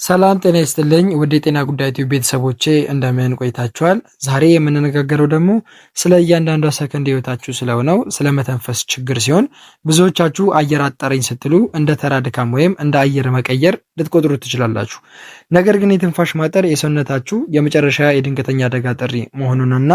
ሰላም ጤና ይስጥልኝ ውድ የጤና ጉዳይ ቲዩብ ቤተሰቦቼ፣ እንደምን ቆይታችኋል? ዛሬ የምንነጋገረው ደግሞ ስለ እያንዳንዷ ሰከንድ ህይወታችሁ ስለሆነው ስለ መተንፈስ ችግር ሲሆን፣ ብዙዎቻችሁ አየር አጠረኝ ስትሉ እንደ ተራ ድካም ወይም እንደ አየር መቀየር ልትቆጥሩት ትችላላችሁ። ነገር ግን የትንፋሽ ማጠር የሰውነታችሁ የመጨረሻ የድንገተኛ አደጋ ጥሪ መሆኑንና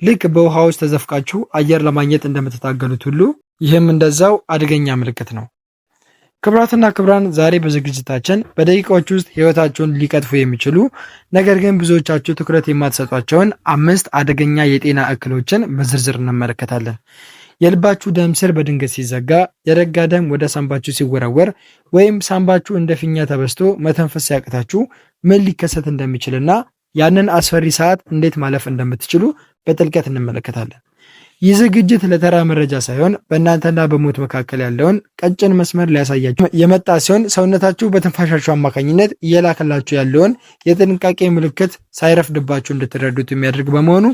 ልክ በውሃ ውስጥ ተዘፍቃችሁ አየር ለማግኘት እንደምትታገሉት ሁሉ ይህም እንደዛው አደገኛ ምልክት ነው። ክቡራትና ክቡራን፣ ዛሬ በዝግጅታችን በደቂቃዎች ውስጥ ህይወታቸውን ሊቀጥፉ የሚችሉ ነገር ግን ብዙዎቻችሁ ትኩረት የማትሰጧቸውን አምስት አደገኛ የጤና እክሎችን በዝርዝር እንመለከታለን። የልባችሁ ደም ስር በድንገት ሲዘጋ፣ የረጋ ደም ወደ ሳምባችሁ ሲወረወር፣ ወይም ሳምባችሁ እንደ ፊኛ ተበስቶ መተንፈስ ሲያቅታችሁ ምን ሊከሰት እንደሚችልና ያንን አስፈሪ ሰዓት እንዴት ማለፍ እንደምትችሉ በጥልቀት እንመለከታለን። ይህ ዝግጅት ለተራ መረጃ ሳይሆን በእናንተና በሞት መካከል ያለውን ቀጭን መስመር ሊያሳያችሁ የመጣ ሲሆን፣ ሰውነታችሁ በትንፋሻችሁ አማካኝነት እየላከላችሁ ያለውን የጥንቃቄ ምልክት ሳይረፍድባችሁ እንድትረዱት የሚያደርግ በመሆኑ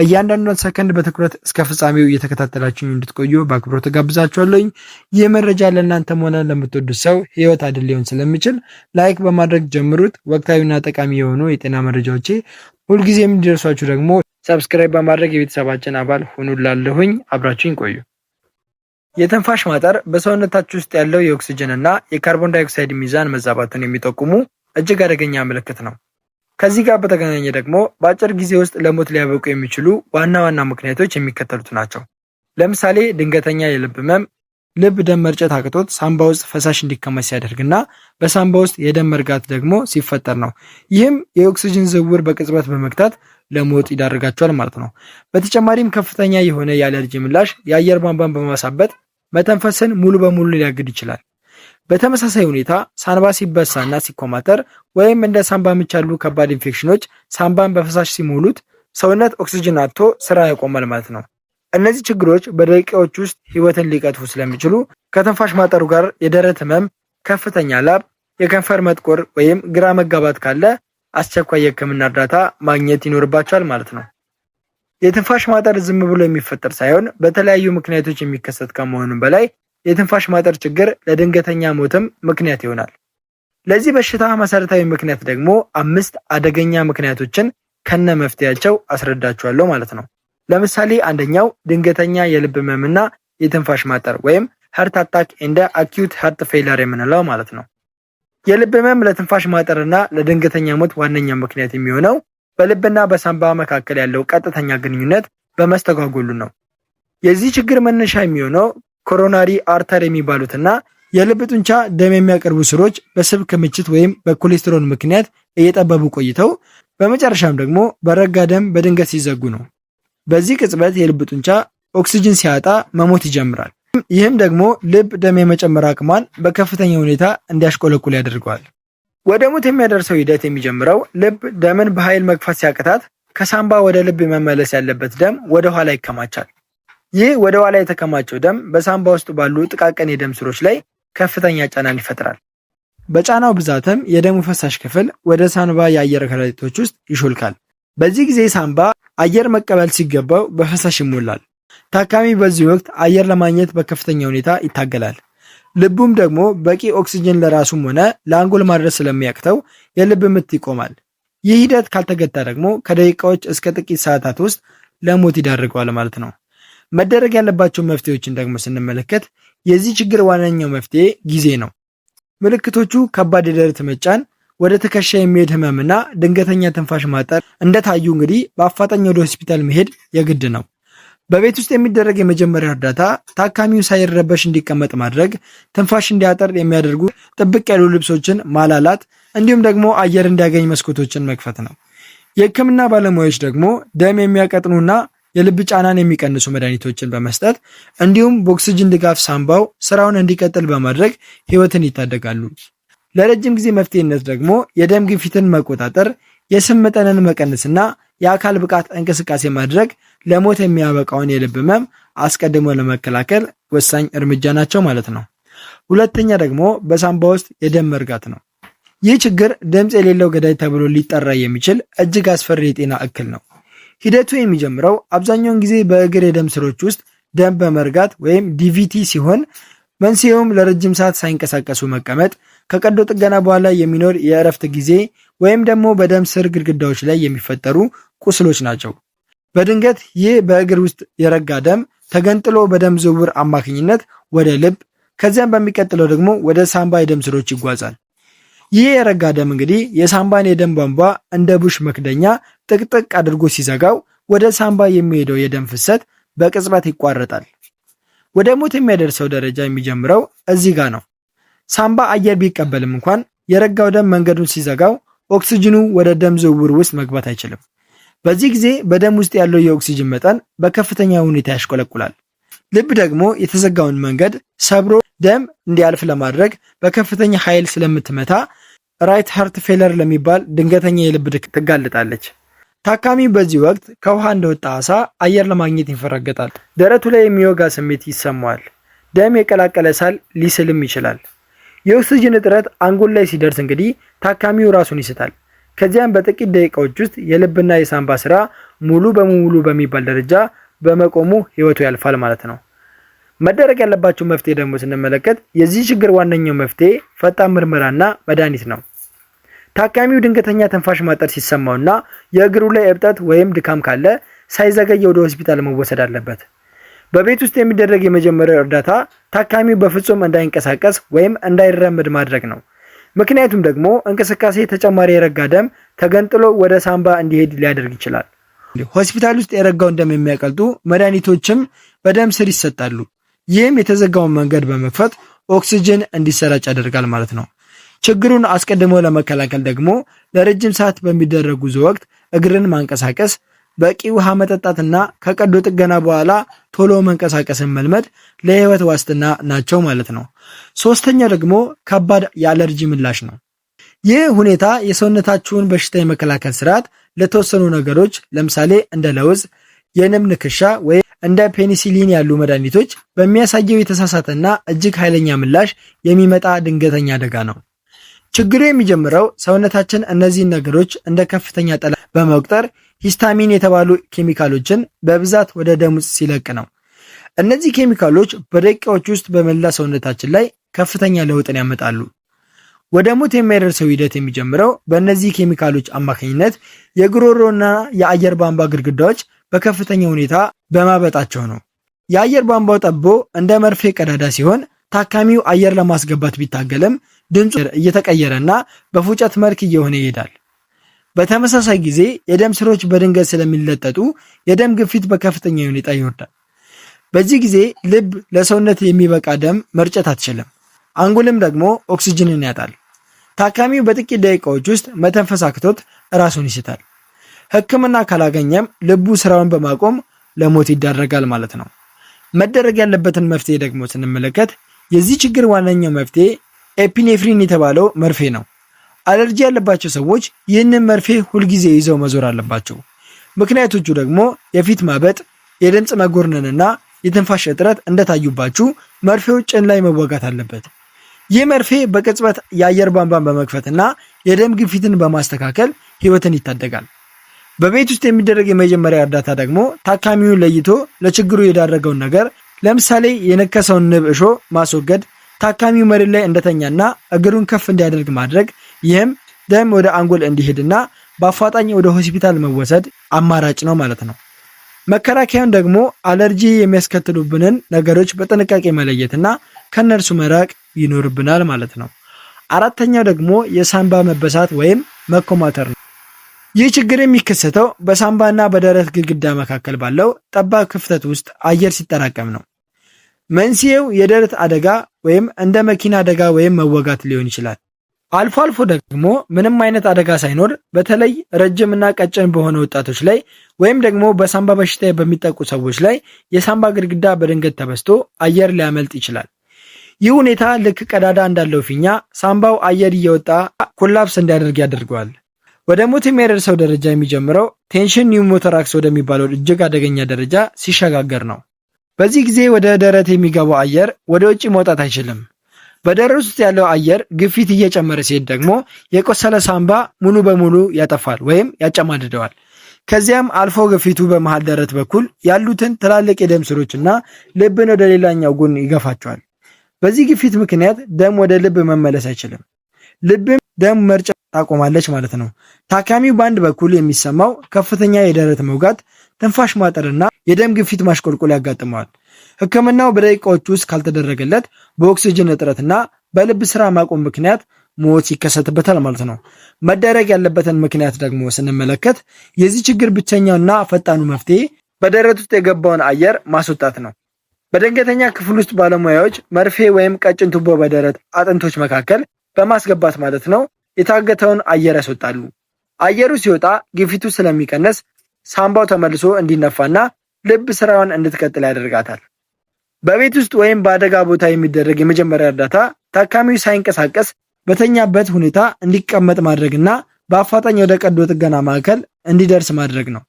እያንዳንዷን ሰከንድ በትኩረት እስከ ፍጻሜው እየተከታተላችሁ እንድትቆዩ በአክብሮት እጋብዛችኋለሁኝ። ይህ መረጃ ለእናንተም ሆነ ለምትወዱት ሰው ህይወት አድን ሊሆን ስለሚችል like በማድረግ ጀምሩት። ወቅታዊና ጠቃሚ የሆኑ የጤና መረጃዎቼ ሁልጊዜም እንዲደርሷችሁ ደግሞ subscribe በማድረግ የቤተሰባችን አባል ሁኑ እላለሁኝ። አብራችሁኝ ቆዩ። የትንፋሽ ማጠር በሰውነታችሁ ውስጥ ያለው የኦክስጅን እና የካርቦን ዳይኦክሳይድ ሚዛን መዛባትን የሚጠቁሙ እጅግ አደገኛ ምልክት ነው። ከዚህ ጋር በተገናኘ ደግሞ በአጭር ጊዜ ውስጥ ለሞት ሊያበቁ የሚችሉ ዋና ዋና ምክንያቶች የሚከተሉት ናቸው። ለምሳሌ ድንገተኛ የልብ ህመም፣ ልብ ደም መርጨት አቅቶት ሳምባ ውስጥ ፈሳሽ እንዲከማች ሲያደርግና በሳምባ ውስጥ የደም መርጋት ደግሞ ሲፈጠር ነው። ይህም የኦክስጅን ዝውውር በቅጽበት በመግታት ለሞት ይዳርጋቸዋል ማለት ነው። በተጨማሪም ከፍተኛ የሆነ የአለርጂ ምላሽ የአየር ቧንቧን በማሳበጥ መተንፈስን ሙሉ በሙሉ ሊያግድ ይችላል። በተመሳሳይ ሁኔታ ሳንባ ሲበሳና ሲኮማተር ወይም እንደ ሳንባ ምች ያሉ ከባድ ኢንፌክሽኖች ሳንባን በፈሳሽ ሲሞሉት ሰውነት ኦክስጅን አጥቶ ስራ ያቆማል ማለት ነው። እነዚህ ችግሮች በደቂቃዎች ውስጥ ህይወትን ሊቀጥፉ ስለሚችሉ ከትንፋሽ ማጠሩ ጋር የደረት ህመም፣ ከፍተኛ ላብ፣ የከንፈር መጥቆር ወይም ግራ መጋባት ካለ አስቸኳይ የህክምና እርዳታ ማግኘት ይኖርባቸዋል ማለት ነው። የትንፋሽ ማጠር ዝም ብሎ የሚፈጠር ሳይሆን በተለያዩ ምክንያቶች የሚከሰት ከመሆኑም በላይ የትንፋሽ ማጠር ችግር ለድንገተኛ ሞትም ምክንያት ይሆናል። ለዚህ በሽታ መሰረታዊ ምክንያት ደግሞ አምስት አደገኛ ምክንያቶችን ከነ መፍትሄያቸው አስረዳችኋለሁ ማለት ነው። ለምሳሌ አንደኛው ድንገተኛ የልብ ህመምና የትንፋሽ ማጠር ወይም heart attack and acute heart failure የምንለው ማለት ነው። የልብ ህመም ለትንፋሽ ማጠርና ለድንገተኛ ሞት ዋነኛ ምክንያት የሚሆነው በልብና በሳንባ መካከል ያለው ቀጥተኛ ግንኙነት በመስተጓጎሉ ነው። የዚህ ችግር መነሻ የሚሆነው coronary artery የሚባሉትና የልብ ጡንቻ ደም የሚያቀርቡ ስሮች በስብ ክምችት ወይም በኮሌስትሮል ምክንያት እየጠበቡ ቆይተው በመጨረሻም ደግሞ በረጋ ደም በድንገት ሲዘጉ ነው። በዚህ ቅጽበት የልብ ጡንቻ ኦክስጅን ሲያጣ መሞት ይጀምራል። ይህም ደግሞ ልብ ደም የመጨመር አቅሟን በከፍተኛ ሁኔታ እንዲያሽቆለቁል ያደርገዋል። ወደ ሞት የሚያደርሰው ሂደት የሚጀምረው ልብ ደምን በኃይል መግፋት ሲያቅታት ከሳምባ ወደ ልብ መመለስ ያለበት ደም ወደ ኋላ ይከማቻል። ይህ ወደ ኋላ የተከማቸው ደም በሳምባ ውስጥ ባሉ ጥቃቅን የደም ስሮች ላይ ከፍተኛ ጫናን ይፈጥራል። በጫናው ብዛትም የደሙ ፈሳሽ ክፍል ወደ ሳንባ የአየር ከረጢቶች ውስጥ ይሾልካል። በዚህ ጊዜ ሳምባ አየር መቀበል ሲገባው በፈሳሽ ይሞላል። ታካሚ በዚህ ወቅት አየር ለማግኘት በከፍተኛ ሁኔታ ይታገላል። ልቡም ደግሞ በቂ ኦክስጅን ለራሱም ሆነ ለአንጎል ማድረስ ስለሚያቅተው የልብ ምት ይቆማል። ይህ ሂደት ካልተገታ ደግሞ ከደቂቃዎች እስከ ጥቂት ሰዓታት ውስጥ ለሞት ይዳርገዋል ማለት ነው። መደረግ ያለባቸው መፍትሄዎችን ደግሞ ስንመለከት የዚህ ችግር ዋነኛው መፍትሄ ጊዜ ነው። ምልክቶቹ ከባድ የደረት መጫን፣ ወደ ትከሻ የሚሄድ ህመምና ድንገተኛ ትንፋሽ ማጠር እንደታዩ እንግዲህ በአፋጣኝ ወደ ሆስፒታል መሄድ የግድ ነው። በቤት ውስጥ የሚደረግ የመጀመሪያ እርዳታ ታካሚው ሳይረበሽ እንዲቀመጥ ማድረግ፣ ትንፋሽ እንዲያጠር የሚያደርጉ ጥብቅ ያሉ ልብሶችን ማላላት፣ እንዲሁም ደግሞ አየር እንዲያገኝ መስኮቶችን መክፈት ነው። የህክምና ባለሙያዎች ደግሞ ደም የሚያቀጥኑና የልብ ጫናን የሚቀንሱ መድኃኒቶችን በመስጠት እንዲሁም በኦክስጅን ድጋፍ ሳምባው ስራውን እንዲቀጥል በማድረግ ህይወትን ይታደጋሉ። ለረጅም ጊዜ መፍትሄነት ደግሞ የደም ግፊትን መቆጣጠር፣ የስብ መጠንን መቀነስና የአካል ብቃት እንቅስቃሴ ማድረግ ለሞት የሚያበቃውን የልብ ህመም አስቀድሞ ለመከላከል ወሳኝ እርምጃ ናቸው ማለት ነው። ሁለተኛ ደግሞ በሳምባ ውስጥ የደም መርጋት ነው። ይህ ችግር ድምፅ የሌለው ገዳይ ተብሎ ሊጠራ የሚችል እጅግ አስፈሪ የጤና እክል ነው። ሂደቱ የሚጀምረው አብዛኛውን ጊዜ በእግር የደም ስሮች ውስጥ ደም በመርጋት ወይም DVT ሲሆን፣ መንስኤውም ለረጅም ሰዓት ሳይንቀሳቀሱ መቀመጥ፣ ከቀዶ ጥገና በኋላ የሚኖር የእረፍት ጊዜ ወይም ደግሞ በደም ስር ግድግዳዎች ላይ የሚፈጠሩ ቁስሎች ናቸው። በድንገት ይህ በእግር ውስጥ የረጋ ደም ተገንጥሎ በደም ዝውውር አማካኝነት ወደ ልብ ከዚያም በሚቀጥለው ደግሞ ወደ ሳምባ የደም ስሮች ይጓዛል። ይህ የረጋ ደም እንግዲህ የሳምባን የደም ቧንቧ እንደ ቡሽ መክደኛ ጥቅጥቅ አድርጎ ሲዘጋው ወደ ሳምባ የሚሄደው የደም ፍሰት በቅጽበት ይቋረጣል። ወደ ሞት የሚያደርሰው ደረጃ የሚጀምረው እዚህ ጋር ነው። ሳምባ አየር ቢቀበልም እንኳን የረጋው ደም መንገዱን ሲዘጋው ኦክስጅኑ ወደ ደም ዝውውር ውስጥ መግባት አይችልም። በዚህ ጊዜ በደም ውስጥ ያለው የኦክስጅን መጠን በከፍተኛ ሁኔታ ያሽቆለቁላል። ልብ ደግሞ የተዘጋውን መንገድ ሰብሮ ደም እንዲያልፍ ለማድረግ በከፍተኛ ኃይል ስለምትመታ right heart failure ለሚባል ድንገተኛ የልብ ድካም ትጋለጣለች። ታካሚው በዚህ ወቅት ከውሃ እንደወጣ አሳ አየር ለማግኘት ይንፈራገጣል። ደረቱ ላይ የሚወጋ ስሜት ይሰማዋል። ደም የቀላቀለ ሳል ሊስልም ይችላል። የኦክስጅን እጥረት አንጎል ላይ ሲደርስ እንግዲህ ታካሚው ራሱን ይስታል። ከዚያም በጥቂት ደቂቃዎች ውስጥ የልብና የሳንባ ስራ ሙሉ በሙሉ በሚባል ደረጃ በመቆሙ ህይወቱ ያልፋል ማለት ነው። መደረግ ያለባቸው መፍትሄ ደግሞ ስንመለከት የዚህ ችግር ዋነኛው መፍትሄ ፈጣን ምርመራና መድኃኒት ነው። ታካሚው ድንገተኛ ትንፋሽ ማጠር ሲሰማውና የእግሩ ላይ እብጠት ወይም ድካም ካለ ሳይዘገይ ወደ ሆስፒታል መወሰድ አለበት። በቤት ውስጥ የሚደረግ የመጀመሪያው እርዳታ ታካሚው በፍጹም እንዳይንቀሳቀስ ወይም እንዳይራመድ ማድረግ ነው። ምክንያቱም ደግሞ እንቅስቃሴ ተጨማሪ የረጋ ደም ተገንጥሎ ወደ ሳምባ እንዲሄድ ሊያደርግ ይችላል። ሆስፒታል ውስጥ የረጋውን ደም የሚያቀልጡ መድኃኒቶችም በደም ስር ይሰጣሉ። ይህም የተዘጋውን መንገድ በመክፈት ኦክስጅን እንዲሰራጭ ያደርጋል ማለት ነው። ችግሩን አስቀድሞ ለመከላከል ደግሞ ለረጅም ሰዓት በሚደረግ ጉዞ ወቅት እግርን ማንቀሳቀስ፣ በቂ ውሃ መጠጣትና ከቀዶ ጥገና በኋላ ቶሎ መንቀሳቀስን መልመድ ለህይወት ዋስትና ናቸው ማለት ነው። ሶስተኛው ደግሞ ከባድ የአለርጂ ምላሽ ነው። ይህ ሁኔታ የሰውነታችሁን በሽታ የመከላከል ስርዓት ለተወሰኑ ነገሮች ለምሳሌ እንደ ለውዝ፣ የንብ ንክሻ ወይም እንደ ፔኒሲሊን ያሉ መድኃኒቶች በሚያሳየው የተሳሳተና እጅግ ኃይለኛ ምላሽ የሚመጣ ድንገተኛ አደጋ ነው። ችግሩ የሚጀምረው ሰውነታችን እነዚህን ነገሮች እንደ ከፍተኛ ጠላት በመቁጠር ሂስታሚን የተባሉ ኬሚካሎችን በብዛት ወደ ደም ውስጥ ሲለቅ ነው። እነዚህ ኬሚካሎች በደቂቃዎች ውስጥ በመላ ሰውነታችን ላይ ከፍተኛ ለውጥን ያመጣሉ። ወደ ሞት የሚያደርሰው ሂደት የሚጀምረው በእነዚህ ኬሚካሎች አማካኝነት የጉሮሮና የአየር ቧንቧ ግድግዳዎች በከፍተኛ ሁኔታ በማበጣቸው ነው። የአየር ቧንቧው ጠቦ እንደ መርፌ ቀዳዳ ሲሆን ታካሚው አየር ለማስገባት ቢታገልም ድምፁ እየተቀየረና በፉጨት መልክ እየሆነ ይሄዳል። በተመሳሳይ ጊዜ የደም ስሮች በድንገት ስለሚለጠጡ የደም ግፊት በከፍተኛ ሁኔታ ይወርዳል። በዚህ ጊዜ ልብ ለሰውነት የሚበቃ ደም መርጨት አትችልም። አንጎልም ደግሞ ኦክስጅንን ያጣል። ታካሚው በጥቂት ደቂቃዎች ውስጥ መተንፈስ አቅቶት ራሱን ይስታል። ሕክምና ካላገኘም ልቡ ስራውን በማቆም ለሞት ይዳረጋል ማለት ነው። መደረግ ያለበትን መፍትሄ ደግሞ ስንመለከት የዚህ ችግር ዋነኛው መፍትሄ epinephrine የተባለው መርፌ ነው። አለርጂ ያለባቸው ሰዎች ይህንን መርፌ ሁልጊዜ ይዘው መዞር አለባቸው። ምክንያቶቹ ደግሞ የፊት ማበጥ፣ የድምፅ መጎርነንና የትንፋሽ እጥረት እንደታዩባችሁ መርፌው ጭን ላይ መወጋት አለበት። ይህ መርፌ በቅጽበት የአየር ቧንቧን በመክፈትና የደም ግፊትን በማስተካከል ህይወትን ይታደጋል። በቤት ውስጥ የሚደረግ የመጀመሪያ እርዳታ ደግሞ ታካሚውን ለይቶ ለችግሩ የዳረገውን ነገር ለምሳሌ የነከሰውን ንብ እሾ ማስወገድ፣ ታካሚው መሬት ላይ እንደተኛና እግሩን ከፍ እንዲያደርግ ማድረግ፣ ይህም ደም ወደ አንጎል እንዲሄድና በአፋጣኝ ወደ ሆስፒታል መወሰድ አማራጭ ነው ማለት ነው። መከላከያውን ደግሞ አለርጂ የሚያስከትሉብንን ነገሮች በጥንቃቄ መለየትና ከእነርሱ መራቅ ይኖርብናል ማለት ነው። አራተኛው ደግሞ የሳንባ መበሳት ወይም መኮማተር ነው። ይህ ችግር የሚከሰተው በሳንባና በደረት ግድግዳ መካከል ባለው ጠባብ ክፍተት ውስጥ አየር ሲጠራቀም ነው። መንስኤው የደረት አደጋ ወይም እንደ መኪና አደጋ ወይም መወጋት ሊሆን ይችላል። አልፎ አልፎ ደግሞ ምንም አይነት አደጋ ሳይኖር በተለይ ረጅምና ቀጭን በሆነ ወጣቶች ላይ ወይም ደግሞ በሳንባ በሽታ በሚጠቁ ሰዎች ላይ የሳንባ ግድግዳ በድንገት ተበስቶ አየር ሊያመልጥ ይችላል። ይህ ሁኔታ ልክ ቀዳዳ እንዳለው ፊኛ ሳንባው አየር እየወጣ collapse እንዲያደርግ ያደርገዋል። ወደ ሞት የሚያደርሰው ደረጃ የሚጀምረው tension pneumothorax ወደሚባለው እጅግ አደገኛ ደረጃ ሲሸጋገር ነው። በዚህ ጊዜ ወደ ደረት የሚገባው አየር ወደ ውጭ መውጣት አይችልም። በደረት ውስጥ ያለው አየር ግፊት እየጨመረ ሲሄድ ደግሞ የቆሰለ ሳንባ ሙሉ በሙሉ ያጠፋል ወይም ያጨማድደዋል። ከዚያም አልፎ ግፊቱ በመሃል ደረት በኩል ያሉትን ትላልቅ የደም ስሮችና ልብን ወደ ሌላኛው ጎን ይገፋቸዋል። በዚህ ግፊት ምክንያት ደም ወደ ልብ መመለስ አይችልም። ልብም ደም መርጨት ታቆማለች ማለት ነው። ታካሚው በአንድ በኩል የሚሰማው ከፍተኛ የደረት መውጋት፣ ትንፋሽ ማጠርና የደም ግፊት ማሽቆልቆል ያጋጥመዋል። ሕክምናው በደቂቃዎች ውስጥ ካልተደረገለት በኦክስጅን እጥረትና በልብ ስራ ማቆም ምክንያት ሞት ይከሰትበታል ማለት ነው። መደረግ ያለበትን ምክንያት ደግሞ ስንመለከት የዚህ ችግር ብቸኛውና ፈጣኑ መፍትሄ በደረት ውስጥ የገባውን አየር ማስወጣት ነው። በድንገተኛ ክፍል ውስጥ ባለሙያዎች መርፌ ወይም ቀጭን ቱቦ በደረት አጥንቶች መካከል በማስገባት ማለት ነው የታገተውን አየር ያስወጣሉ። አየሩ ሲወጣ ግፊቱ ስለሚቀንስ ሳምባው ተመልሶ እንዲነፋና ልብ ስራዋን እንድትቀጥል ያደርጋታል። በቤት ውስጥ ወይም በአደጋ ቦታ የሚደረግ የመጀመሪያ እርዳታ ታካሚው ሳይንቀሳቀስ በተኛበት ሁኔታ እንዲቀመጥ ማድረግና በአፋጣኝ ወደ ቀዶ ጥገና ማዕከል እንዲደርስ ማድረግ ነው።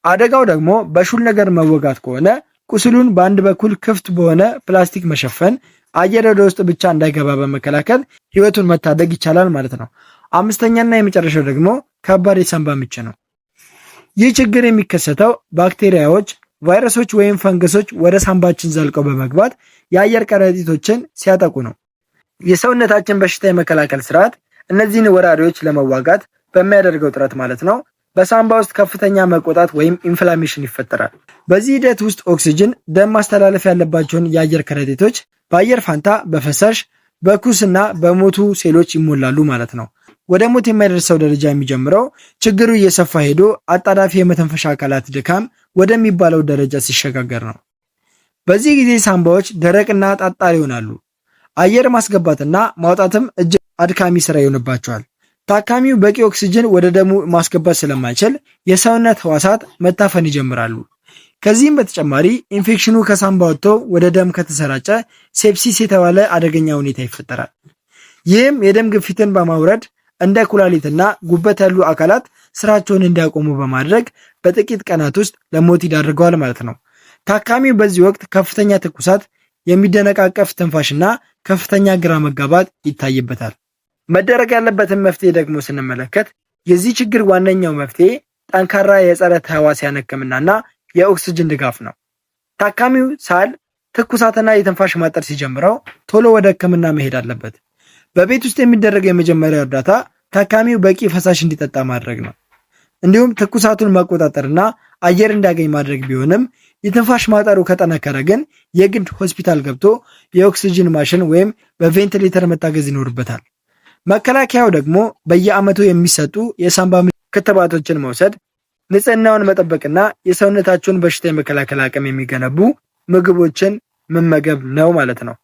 አደጋው ደግሞ በሹል ነገር መወጋት ከሆነ ቁስሉን በአንድ በኩል ክፍት በሆነ ፕላስቲክ መሸፈን፣ አየር ወደ ውስጥ ብቻ እንዳይገባ በመከላከል ህይወቱን መታደግ ይቻላል ማለት ነው። አምስተኛና የመጨረሻው ደግሞ ከባድ የሳንባ ምች ነው። ይህ ችግር የሚከሰተው ባክቴሪያዎች፣ ቫይረሶች ወይም ፈንገሶች ወደ ሳንባችን ዘልቀው በመግባት የአየር ከረጢቶችን ሲያጠቁ ነው። የሰውነታችን በሽታ የመከላከል ስርዓት እነዚህን ወራሪዎች ለመዋጋት በሚያደርገው ጥረት ማለት ነው በሳምባ ውስጥ ከፍተኛ መቆጣት ወይም inflammation ይፈጠራል። በዚህ ሂደት ውስጥ ኦክሲጅን ደም ማስተላለፍ ያለባቸውን የአየር ከረጢቶች በአየር ፋንታ በፈሳሽ በኩስና በሞቱ ሴሎች ይሞላሉ ማለት ነው። ወደ ሞት የሚያደርሰው ደረጃ የሚጀምረው ችግሩ እየሰፋ ሄዶ አጣዳፊ የመተንፈሻ አካላት ድካም ወደሚባለው ደረጃ ሲሸጋገር ነው። በዚህ ጊዜ ሳምባዎች ደረቅና ጠጣር ይሆናሉ። አየር ማስገባትና ማውጣትም እጅግ አድካሚ ስራ ይሆንባቸዋል። ታካሚው በቂ ኦክሲጅን ወደ ደሙ ማስገባት ስለማይችል የሰውነት ህዋሳት መታፈን ይጀምራሉ። ከዚህም በተጨማሪ ኢንፌክሽኑ ከሳምባ ወጥቶ ወደ ደም ከተሰራጨ sepsis የተባለ አደገኛ ሁኔታ ይፈጠራል። ይህም የደም ግፊትን በማውረድ እንደ ኩላሊትና ጉበት ያሉ አካላት ስራቸውን እንዲያቆሙ በማድረግ በጥቂት ቀናት ውስጥ ለሞት ይዳርገዋል ማለት ነው። ታካሚው በዚህ ወቅት ከፍተኛ ትኩሳት፣ የሚደነቃቀፍ ትንፋሽና ከፍተኛ ግራ መጋባት ይታይበታል። መደረግ ያለበትን መፍትሄ ደግሞ ስንመለከት የዚህ ችግር ዋነኛው መፍትሄ ጠንካራ የጸረ ተህዋሲያን ሕክምናና የኦክስጅን ድጋፍ ነው። ታካሚው ሳል፣ ትኩሳትና የትንፋሽ ማጠር ሲጀምረው ቶሎ ወደ ሕክምና መሄድ አለበት። በቤት ውስጥ የሚደረገው የመጀመሪያ እርዳታ ታካሚው በቂ ፈሳሽ እንዲጠጣ ማድረግ ነው። እንዲሁም ትኩሳቱን መቆጣጠርና አየር እንዲያገኝ ማድረግ ቢሆንም የትንፋሽ ማጠሩ ከጠነከረ ግን የግድ ሆስፒታል ገብቶ የኦክስጅን ማሽን ወይም በቬንቲሌተር መታገዝ ይኖርበታል። መከላከያው ደግሞ በየዓመቱ የሚሰጡ የሳንባ ክትባቶችን መውሰድ፣ ንጽህናውን መጠበቅና የሰውነታቸውን በሽታ የመከላከል አቅም የሚገነቡ ምግቦችን መመገብ ነው ማለት ነው።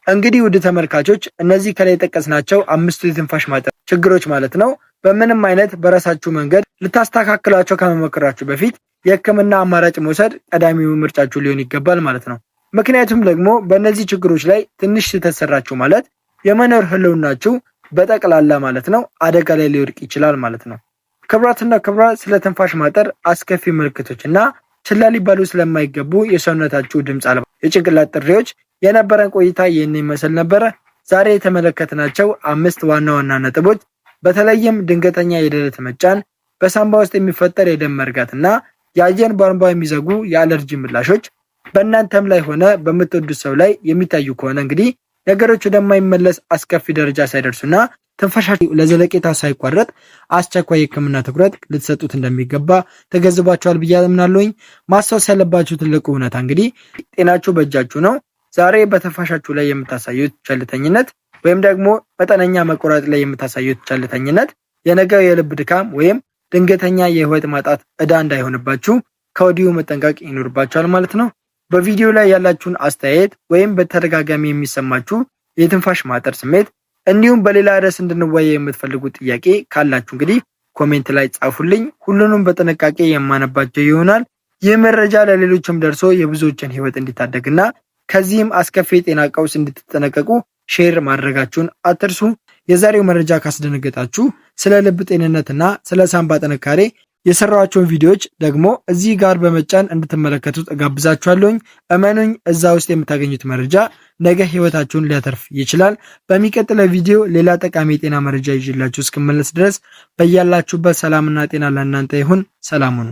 እንግዲህ ውድ ተመልካቾች እነዚህ ከላይ የጠቀስናቸው አምስቱ የትንፋሽ ማጠር ችግሮች ማለት ነው በምንም አይነት በራሳችሁ መንገድ ልታስተካክሏቸው ከመሞከራችሁ በፊት የሕክምና አማራጭ መውሰድ ቀዳሚው ምርጫችሁ ሊሆን ይገባል ማለት ነው። ምክንያቱም ደግሞ በእነዚህ ችግሮች ላይ ትንሽ ስህተት ሰራችሁ ማለት የመኖር ህልውናችሁ በጠቅላላ ማለት ነው አደጋ ላይ ሊወድቅ ይችላል ማለት ነው። ክብራትና ክብራት ስለ ትንፋሽ ማጠር አስከፊ ምልክቶች እና ችላ ሊባሉ ስለማይገቡ የሰውነታችሁ ድምፅ አልባ የጭንቅላት ጥሪዎች የነበረን ቆይታ ይህን ይመስል ነበረ። ዛሬ የተመለከትናቸው አምስት ዋና ዋና ነጥቦች በተለይም ድንገተኛ የደረት መጫን፣ በሳንባ ውስጥ የሚፈጠር የደም መርጋት እና የአየር ቧንቧ የሚዘጉ የአለርጂ ምላሾች በእናንተም ላይ ሆነ በምትወዱት ሰው ላይ የሚታዩ ከሆነ እንግዲህ ነገሮች ወደማይመለስ አስከፊ ደረጃ ሳይደርሱና ትንፋሻችሁ ለዘለቄታ ሳይቋረጥ አስቸኳይ የሕክምና ትኩረት ልትሰጡት እንደሚገባ ተገንዝባችኋል ብዬ አምናለሁኝ። ማስታወስ ያለባችሁ ትልቁ እውነታ እንግዲህ ጤናችሁ በእጃችሁ ነው። ዛሬ በትንፋሻችሁ ላይ የምታሳዩት ቸልተኝነት ወይም ደግሞ መጠነኛ መቆራረጥ ላይ የምታሳዩት ቸልተኝነት የነገው የልብ ድካም ወይም ድንገተኛ የህይወት ማጣት ዕዳ እንዳይሆንባችሁ ከወዲሁ መጠንቀቅ ይኖርባችኋል ማለት ነው። በቪዲዮ ላይ ያላችሁን አስተያየት ወይም በተደጋጋሚ የሚሰማችሁ የትንፋሽ ማጠር ስሜት እንዲሁም በሌላ ርዕስ እንድንወያይ የምትፈልጉት ጥያቄ ካላችሁ እንግዲህ comment ላይ ጻፉልኝ። ሁሉንም በጥንቃቄ የማነባቸው ይሆናል። ይህ መረጃ ለሌሎችም ደርሶ የብዙዎችን ህይወት እንዲታደግና ከዚህም አስከፊ የጤና ቀውስ እንድትጠነቀቁ share ማድረጋችሁን አትርሱ። የዛሬው መረጃ ካስደነገጣችሁ ስለ ልብ ጤንነትና ስለ ሳንባ ጥንካሬ የሰራኋቸውን ቪዲዮዎች ደግሞ እዚህ ጋር በመጫን እንድትመለከቱት እጋብዛችኋለሁኝ። እመኑኝ፣ እዛ ውስጥ የምታገኙት መረጃ ነገ ህይወታችሁን ሊያተርፍ ይችላል። በሚቀጥለው ቪዲዮ ሌላ ጠቃሚ የጤና መረጃ ይዤላችሁ እስክመለስ ድረስ በያላችሁበት ሰላምና ጤና ለእናንተ ይሁን። ሰላም ሁኑ።